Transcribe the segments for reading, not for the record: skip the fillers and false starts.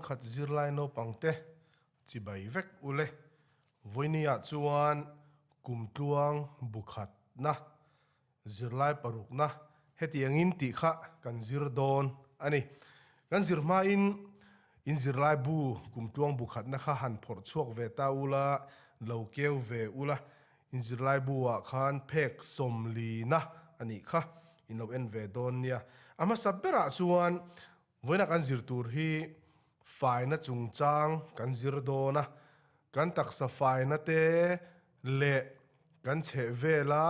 Pawlkhat zirlai naupangte chibai vek ule. Vawinia chuan kumtluang bukhatna, zirlai parukna hetiangin tih kha kan zir dawn a ni. Kan zir hmain in zirlai bu kumtluang bukhatna kha han phawrh chhuak ve ta ula, lo keu ve ula, in zirlai bu ah khan phek sawmlina a nih kha in lo en ve dawn nia. A hmasa berah chuan Vawiina kan zir tur hi faina chungchang kan zir dawn a, kan taksa faina te leh kan chhehvela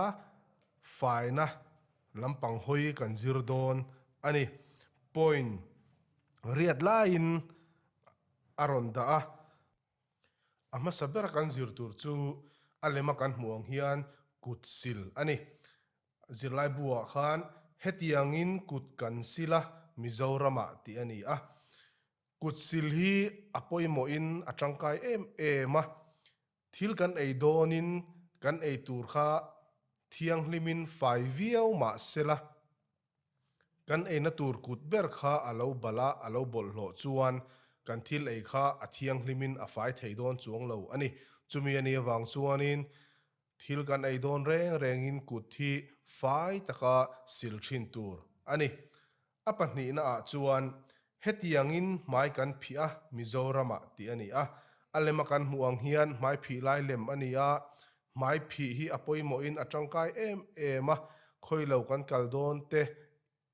faina lampang hawi kan zir dawn a ni. Point riat laiin a rawn dah a. A hmasa bera kan zir tur chu a lema kan hmuh ang hian kut sil a ni. Zirlai buah khan hetiangin kut kan sil a, Mizoramah tih a ni a. Kut sil hi a pawimawhin a tangkai em em a, thil kan ei dawnin kan ei tur kha thianghlimin fai viau mah sela, Kan eina tur kut ber kha a lo balh a, a lo bawlhhlawh chuan kan thil ei kha a thianghlimin a fai thei dawn chuang lo a ni. Chumi a nih avang chuanin thil kan ei dawn reng rengin kut hi fai taka sil thin tur a ni. A pahnihna ah chuan hetiangin hmai kan phih a, Mizoramah tih a ni a. A lema kan hmuh ang hian hmai phih lai lem a ni a, Hmai phih hi a pawimawhin a tangkai em em a, khawilo kan kal dawn te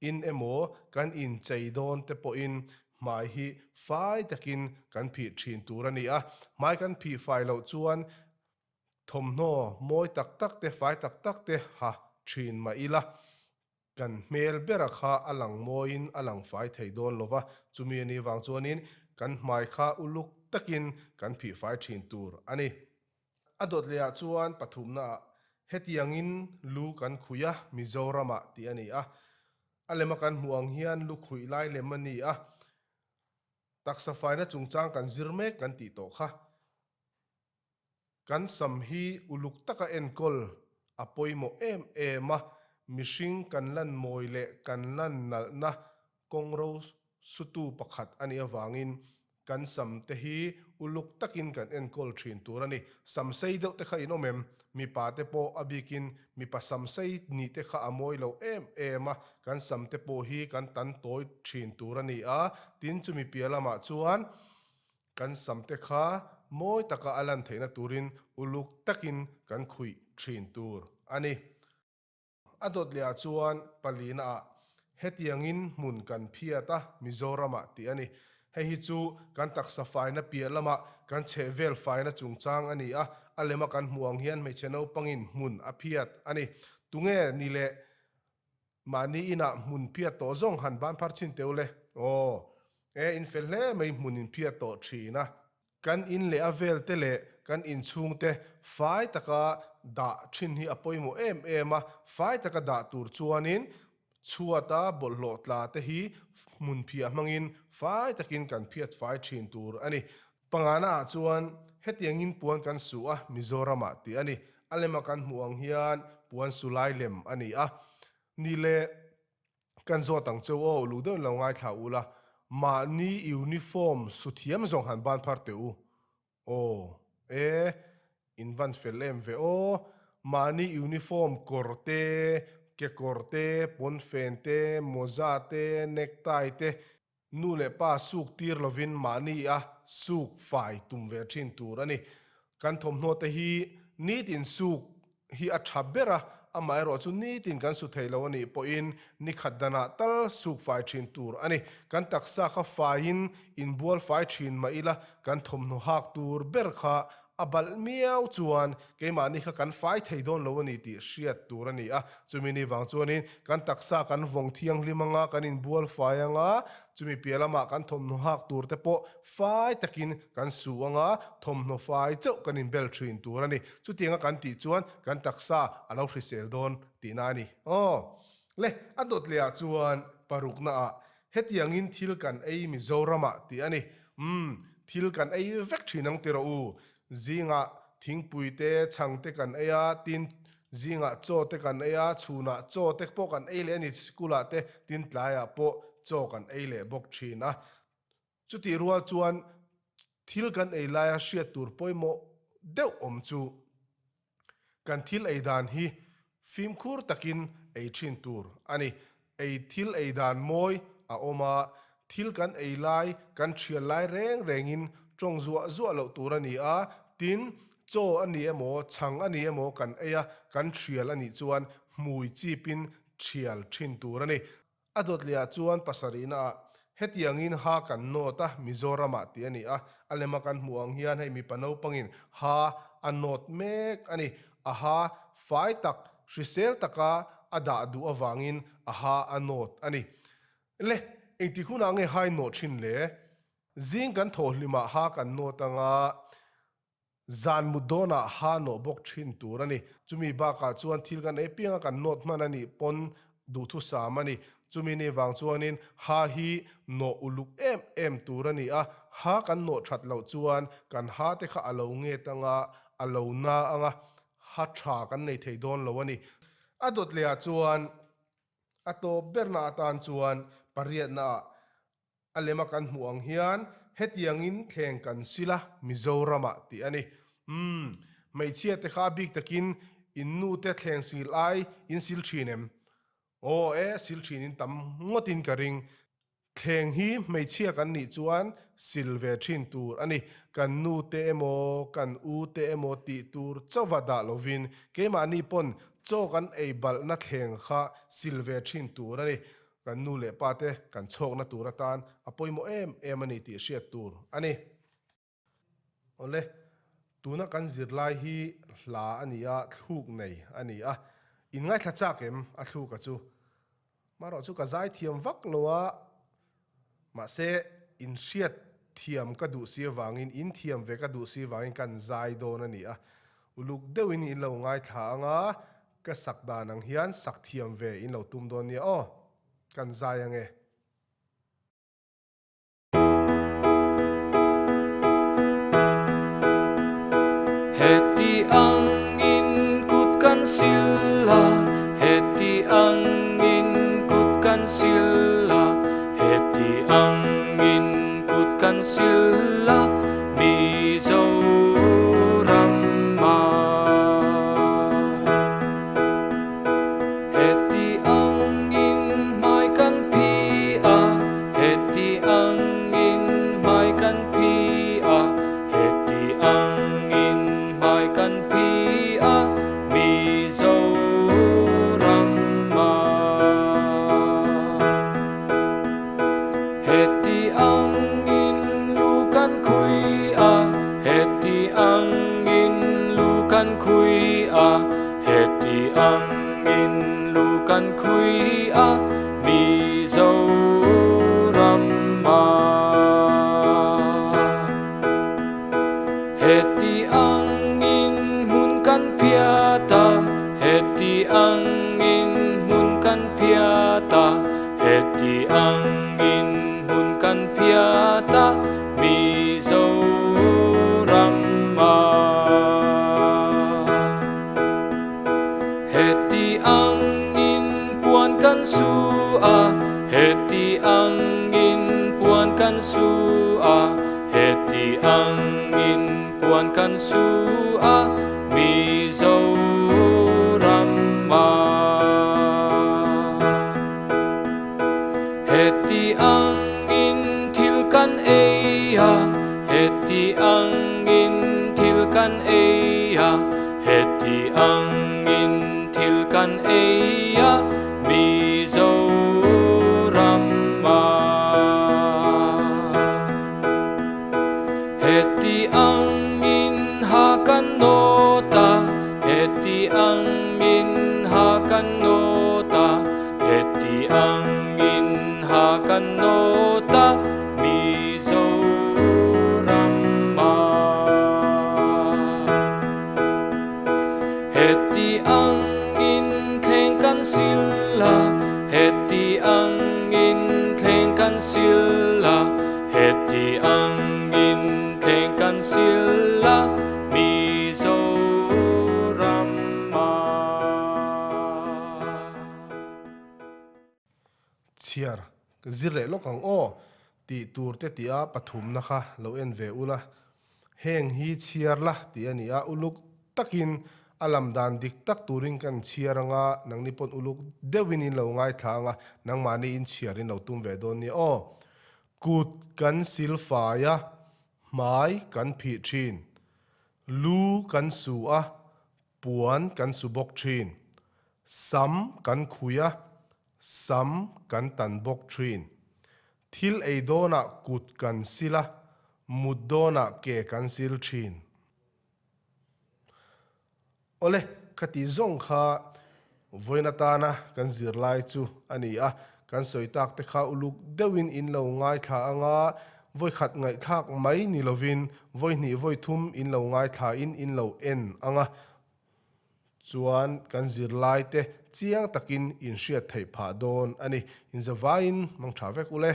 in emaw kan inchei dawn te pawhin hmai hi fai takin kan phih thin tur a ni a. Hmai kan phih fai loh chuan thawmhnaw mawi tak tak te fai tak tak te ha thin mah ila Kan hmel bera kha a lang mawiin a lang fai thei dawn lo va, chumi a nih vang chuanin kan hmai kha uluk takin kan phih fai thin tur a ni. A dawt lehah chuan pathumnaah hetiangin lu kan khuih a, Mizoramah tih a ni a. A lema kan hmuh ang hian lu khuih lai lem a ni a, taksa faina chungchang kan zir mek kan tih tawh kha. Kan sam hi uluk taka enkawl a pawimawh em em a, mihring kan lan mawi leh kan lan nalhna kawngro sutu pakhat a nih avangin kan sam te hi uluk takin kan enkawl thin tur a ni. Sam sei deuh te kha in awm em? Mipa te pawh a bikin mipa sam sei nih te kha a mawi lo em em a, kan sam te pawh hi kan tan tawi thin tur a ni a, tin chumi piah lamah chuan Kan samte kha mawi taka a lan theihna turin uluk takin kan khuih thin tur a ni. A dawt lehah chuan palinaah hetiangin hmun kan phiat a, Mizoramah tih a ni. Hei hi chu kan taksa faina piah lamah kan chhehvel faina chungchang a ni a, a lema kan hmuh ang hian hmeichhe naupangin hmun a phiat a ni. Tunge ni leh Mahni inah hmun phiat tawh zawng han ban phar chhin teu le. Aw. E, in fel hle mai hmun in phiat tawh thin a. Kan in leh a vel te leh kan inchhung te fai taka dah thin hi a pawimawh em em a, fai taka dah tur chuanin chhuata bawlhhlawh tla te hi hmun phiah hmangin fai takin kan phiat fai thin tur a ni. Pangana ah chuan hetiangin puan kan su a, Mizoramah tih a ni. A lema kan hmuh ang hian puan su lai lem a ni a. Ni le, kan zawt ang cheu aw, luh deuhin lo ngaithla u la, mahni uniform su thiam zawng han ban phar teh u. Aw, e, in van fel em ve aw, mahni uniform kawr te, kekawr te, pawnfen te, mawza te, necktie te, Nu leh pa suk tir lovin mahni a suk fai tum ve thin tur a ni. Kan thawmhnaw te hi nitin suk hi a tha ber a, amaherawh chu nitin kan su thei lo a nih pawhin ni khat danah tal suk fai thin tur a ni. Kan taksa kha faiin inbual fai thin mah ila kan thawmhnaw hak tur ber kha A balh miau chuan keimahni kha kan fai thei dawn lo a ni tih hriat tur a ni a. Chumi ni vang chuanin kan taksa kan vawng thianghlim anga, kan inbual fai anga, chumi piah lamah kan thawmhnaw hak tur te pawh fai takin kan su anga, thawmhnaw fai chauh kan inbel thin tur a ni. Chutianga kan tih chuan kan taksa a lo hrisel dawn tihna a ni. Aw le, a dawt lehah chuan paruknaah Hetiangin thil kan ei Mizoramah tih a ni. Umm, thil kan ei vek thin ang tiraw u. Zingah thingpui te, chhang te kan ei a, tin zingah chaw te kan ei a, chhunah chaw te pawh kan ei leh a ni, sikulah te, tin tlaiah pawh chaw kan ei leh bawk thin a. Chutih rual chuan thil kan ei laia hriat tur pawimawh deuh awm chu kan thil ei dan hi fimkhur takin ei thin tur a ni. Ei thil ei dan mawi a awm a, thil kan ei lai, kan thial lai reng rengin tawng zuah zuah loh tur a ni a, tin, chaw a ni emaw, chhang a ni emaw kan ei a, kan thial a nih chuan hmui chipin thial thin tur a ni. A dawt leh ah chuan pasarihna ah hetiangin ha kan nawt a, Mizoram ah tih a ni a, a lema kan hmuh ang hian hei mipa naupangin ha a nawt mek a ni. A ha fai tak, hrisel taka a dah duh avangin a ha a nawt a ni. Le, engtik hunah nge ha i nawh thin le? Zing kan thawh hlimah ha kan nawt anga, Zan mut dawnah ha nawh bawk thin tur a ni. Chumi bakah chuan thil kan ei pianga kan nawt hman a nih pawn duhthusam a ni. Chumi ni vang chuanin ha hi nawh uluk em em tur a ni a, ha kan nawh that loh chuan kan ha te kha a lo nget anga, a lo na anga, ha tha kan nei thei dawn lo a ni. A dawt lehah chuan a tawp berna atan chuan pariatna ah A lema kan hmuh ang hian hetiangin thleng kan sil a, Mizoramah tih a ni. Umm, hmeichhia te kha a bik takin in nu te thleng sil ai in sil thin em? Aw e, sil thin in tam ngawtin ka ring. Thleng hi hmeichhia kan nih chuan sil ve thin tur a ni. Kan nu te emaw, kan u te emaw tih tur chauva dah lovin keimahni pawn chaw kan ei balhna thleng kha sil ve thin tur a ni. Kan nu leh pa te kan chhawkna tur atan a pawimawh em em a ni tih hriat tur a ni. Awle, tuna kan zirlai hi hla a ni a, thluk nei a ni a. In ngaithla chak em a thluka chu? Marawh chu ka zai thiam vak lo a, mahse in hriat thiam ka duh si avangin, in thiam ve ka duh si avangin kan zai dawn a ni a. Uluk deuhin in lo ngaithla ang a, Ka sak dan ang hian sak thiam ve in lo tum dawn nia aw. Kan zai ange. Heti angin kut kan sil a, heti angin kut kan sil a, heti angin kut kan sil a, Mizoram ah. Heti angin hmai kan phi a, heti angin hmai kan phi a, heti angin hmai kan phi a, Mizoram ah. Heti angin lu kan khui a, heti angin lu kan khui a, heti angin lu kan khui a, Mizoram ah. Heti angin hmun kan phiat a, heti angin hmun kan phiat a, Heti angin hmun kan phiat a, Mizoram ah. Heti angin puan kan su a, heti angin puan kan su a, heti angin puan kan su a, Mizoram ah. Heti angin thil kan ei a, heti angin thil kan ei a, heti angin thil kan ei a, Mizoram ah. Heti angin ha kan nawt a, heti angin ha kan nawt a, heti angin ha kan nawt a, Mizoram ah. Heti angin thleng kan sil a, heti angin thleng kan sil a, heti angin thleng kan sil a, Mizoram ah. Chhiar zir leh lawk ang aw. Tih tur te tih a pathumna kha lo en ve ula, heng hi chhiar la tih a ni a, uluk takin a lam dan dik tak turin kan chhiar anga nangni pawn uluk deuhin in lo ngaithla anga nangmahni in chhiar in lo tum ve dawn nia aw. Kut kan sil fai a, hmai kan phih thin, lu kan su a, puan kan su bawk thin, sam kan khui a, Sam kan tan bawk thin. Thil ei dawnah kut kan sil a, mut dawnah ke kan sil thin. Awle, khati zawng kha vawiin atana kan zirlai chu a ni a, kan sawi tak te kha uluk deuhin in lo ngaithla anga vawikhat ngaihthlak mai ni lovin vawihnih vawithum in lo ngaithla in in lo en anga Chuan kan zirlaite chiang takin inhriat theih phah dawn a ni. Inzavaiin mang tha vek ule.